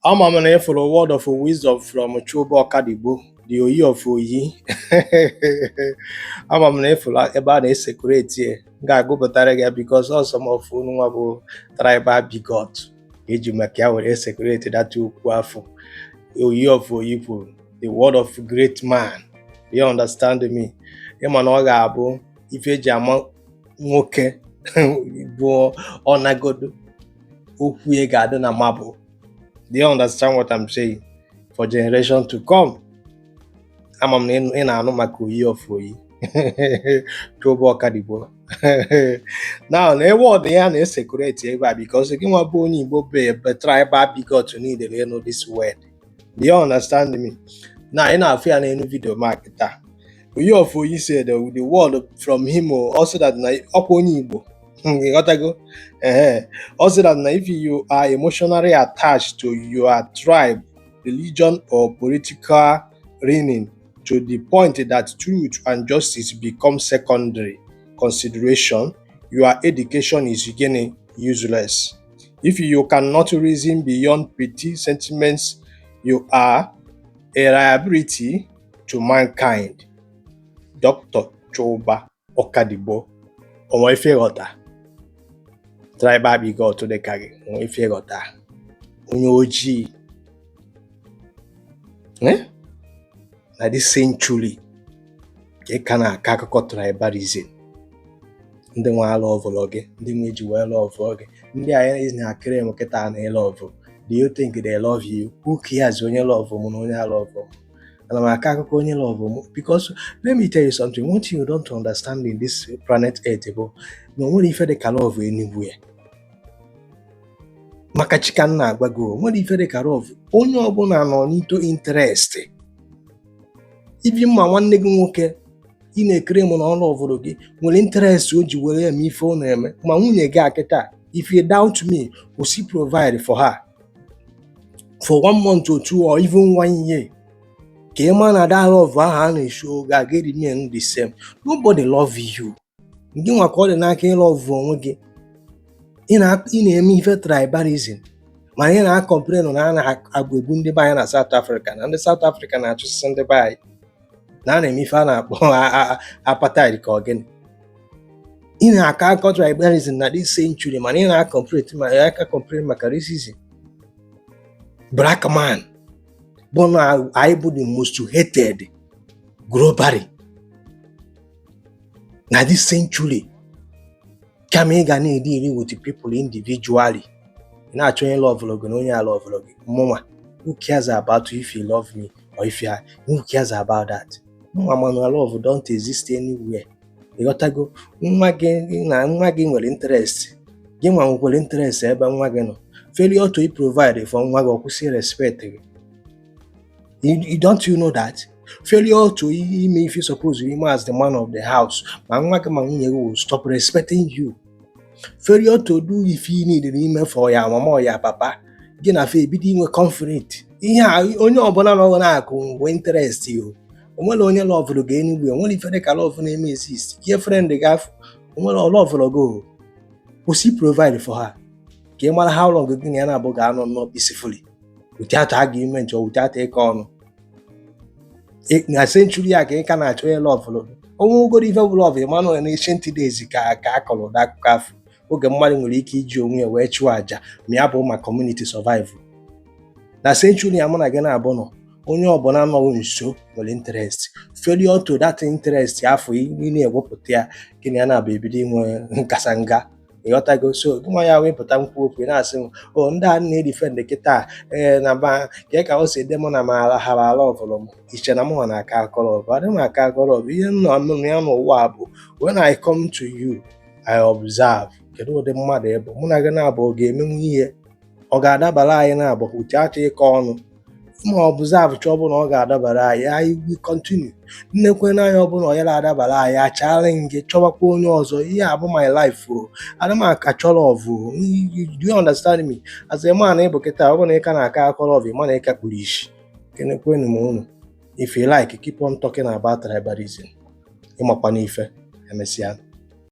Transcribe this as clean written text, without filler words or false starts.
Ama m na ị fụrụ word of wisdom from Chuba Okadigbo, the Oyi of Oyi. Ama m na ị fụrụ ebe a na-ecirculate ya. M ga-agụpụtara gị ya because ọ some of unu nwa bụ tribal bigot eji maka ya were ecirculate that okwu afọ Oyi of Oyi kwuru, the word of great man. You understand me? Ịma na ọ ga-abụ ife eji ama nwoke bụ ọnagodo okwu ya ga-adị na marble. Do you understand what I'm saying? For generation to come. Ama m na ị na-anụ maka Oyi of Oyi. Chuba Okadigbo. Now, na word ya na-ecirculate ebe a because gị nwa bụ onye Igbo bụ ebe tribal bigot need ịnụ this word. Do you understand me? Now, ị na-afụ ya n'elu video mark taa. Oyi of Oyi said the word from him oh, also that na ọkwa onye Igbo. Ịghọtago? Ehe. Also that na if you are emotionally attached to your tribe, religion or political leaning to the point that truth and justice become secondary consideration, your education is gịnị? Useless. If you cannot reason beyond petty sentiments, you are a liability to mankind. Dr. Chuba Okadigbo. O nwere ife ịghọta? Tribal bigot dị ka gị, o nwere ife ịghọta? Onye ojii. Eh? Na this century ka ị ka na-akọ akụkọ tribalism. Ndị nwe alọvụlọ gị, ndị nwe ji wee love gị, ndị anyị na-akịrị m kịta na ịlove. Do you think they love you? Who cares onye love m na onye alove m? Ana m akọ akụkọ onye love m because let me tell you something. One thing you don't understand in this planet Earth bụ na o nwere ife dị ka love anywhere. Maka chi ka m na-agwa gị, o nwere ife dị ka love. Onye ọbụla nọ n'ito interest. Ibi mma nwanne gị nwoke ị na-ekiri m na ọ loveụrụ gị nwere interest o ji were eme ife ọ na-eme. Ma nwunye gị a kịta, if you doubt me, kwụsị provide for her for one month or two or even one year ka ị ma na that love ahụ a na-eshow ga-aga remain the same. Nobody love you. Gị nwa ka ọ dị n'aka ịlove onwe gị. Ị na-eme ife tribalism, mana ị na-acomplain na a na-egbu ndị be anyị na South Africa, na ndị South Africa na-achụsịsị ndị be anyị, na a na-eme ife a na-akpọ apartheid ka ọ gịnị. Ị na-akọ akọ tribalism na this century, mana ị na-acomplain ma aka complain maka racism. Black man bụ na anyị bụ the most hated globally na this century. Kama ị ga na-edeal with people individually, ị na-achọ onye loveụrụ gị na onye a loveụrụ gị. Mụnwa, who cares about if you love me or if you are, who cares about that? Mụnwa mana love don't exist anywhere. Ịghọtago? Nwa gị na nwa gị nwere interest, gị nwa nwekwara interest ebe nwa gị nọ. Failure to provide for nwa gị, ọ kwụsị respect gị. You don't you know that? Failure to ime ife suppose ime as the man of the house, ma nwa gị ma nwunye gị will stop respecting you. Failure to do ife ị need ime for ya mama or ya papa, gị na fa ebido inwe conflict. Ihe a onye ọbụla nọ na-akụ nwe interest o. Onwere onye loveụrụ gị anywhere, onwere ife dị ka love na-eme exist. Ihe friend gị afọ onwere loveụrụ gị o. Kwụsị provide for her ka ị mara how long gị na ya na-abụ ga-anọ nnọọ peacefully without argument or without ịkọ ọnụ. Na century a ka ị ka na-achọ onye loveụrụ gị. Onwe ugoro ife bụ love, ịma na ancient days ka a kọrọ ụdị akụkọ afọ oge mmadụ nwere ike iji onwe ya wee chụọ àjà ma ya bụ ma community survive. Na century a mụ na gị na-abụ nọ, onye ọbụla nọ nso nwere interest. Failure to that interest afọ ị na-ewepụta ya, gị na ya na-abụ ebido inwe nkasanga. Ịghọtago? So gị nwa ya wepụta nkwu okwu, ị na-asị m o ndị a na-edefend kịta ee na ba kee ka o si dị mụ na ma ha ala ọvụrụ m iche na mụnwa na-akọ akọ love. Adị m akọ akọ love. Ihe m nọ ya n'ụwa a bụ when I come to you, I observe kedu ụdị mmadụ ị bụ. Mụ na gị na-abụ ọ ga-emenwu ihe ọ ga-adabara anyị na-abụ without ịkọ ọnụ ma observe chọọ ọ bụ na ọ ga-adabara anyị, anyị will continue. Nnekwe n'anya, ọ bụ na ọ yara adabara anyị, achala gị chọbakwa onye ọzọ. Ihe a bụ my life o. Ana m achọ love o. Do you understand me? As a man ị bụ kịta, ọ bụ na ị ka na-akọ akọ love, ị ma na ị ka kpuru isi. Kenekwenu m unu. If you like, keep on talking about tribalism. Ịmakwa n'ife emesịa.